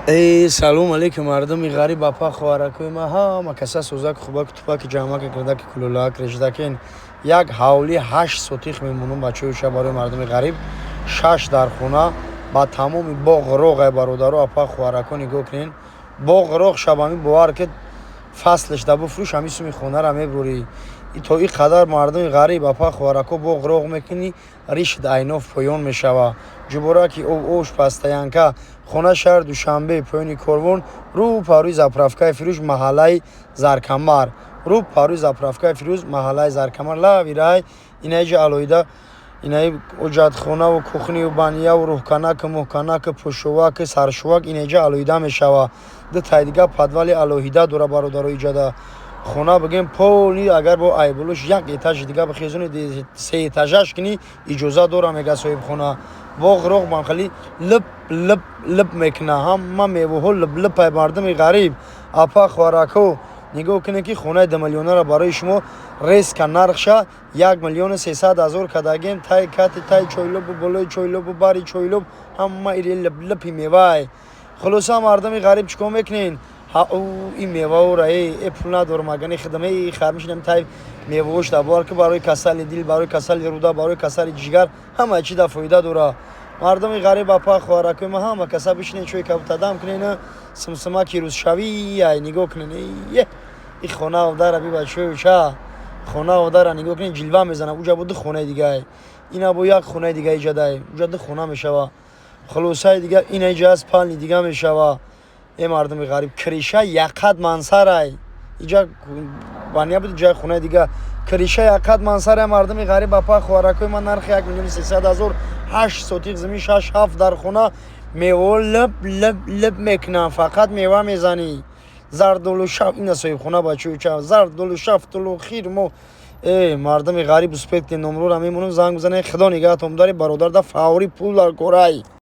Эй, салом алейкум, мардуми ғариб, апа, хоҳаракои ма, ҳама каса созак, хубак, тупаки, ҷамаки, кирдаки, кулулак, реждакин. Як ҳавли 8 сотих мемонум, бачаҳои ша, барои мардуми ғариб, шаш дар хона, ба тамоми боғ роғ. Ай бародаро, апа, хоҳарако, нигоҳ кунен, боғ роғ шабами, бовар ки фаслеш да буфрӯш, ҳами суми хонара мебурӣ. То ин қадар, мардуми ғариб, апа, хоҳарако, боғ роғ мекунӣ, ришт айноф поён мешава, ҷубораки об, ош, постоянка. Хона шаҳри Душанбе, поёни корвон, рӯ парӯи заправкаи Фирӯз, маҳаллаи Заркамар, рӯ парӯи заправкаи Фирӯз, маҳаллаи Заркамар, лави рай. Инаиҷа алоҳида инаи ҳоҷатхонаву кухнию баняву рӯҳканаку муҳканаку пӯшоваку саршувак инаиҷа алоҳида мешава. Ду тай дига подвали алоҳида дора, бародаро. Иҷада хона бигем полный, агар бо айбулуш як этажи дига бихезони, се этажаш кунӣ, иҷоза дора, мега соҳибхона. Боғ роғ бам, хали либ либ либ мекуна, ҳама мевоҳо либлиб. Ай мардуми ғариб, апа, хоҳарако, нигоҳ кунед, ки хонаи 2 миллионара барои шумо резко нархша 1 300 000 кардагем. Тай кати тай чойлобу болои чойлобу бари чойлоб ҳама ири либлипи мевай. Хулоса, мардуми ғариб, чӣ кор мекунен? Ин меваора э пул надорам, агани хидам э хар мешинам, тай меваош да, бовар ки барои касали дил, барои касали руда, барои касали ҷигар, ҳама чи да фоида дора. Мардуми ғариб, апа, хоҳаракои ма, ҳама каса бишинен, чой кабутадам кунен, симсимаки рӯзшавӣ. Ай, нигоҳ кунен, е и хона дара би, бачаё, ча хона дара нигоҳ кунен, ҷилва мезана. Уҷа бо ду хонаи дигай, ина бо як хонаи дига иҷадай, уҷа ду хона мешава. Хулосаи дига ина иҷа аз спальни дига мешава. Э, мардуми ғариб, крыша яқат мансарай, иҷа баня буд, ҷай хонаи дига, крыша яқат мансарай. Мардуми ғариб, апа, хоҳаракои ман, нархи 1 300 000, 8 сотих замин, шаш, ҳафт дар хона, мева либ либ либ мекунам, фақат мева мезанӣ, зардолу шаф. Ина соҳибхона, бачаюча, зардолу, шафтолу, хирмо. Э, мардуми ғариб, успеть, номрора мемонам, занг бизанед. Худо нигаҳатон дари, бародарда, фаврӣ пул дар корай.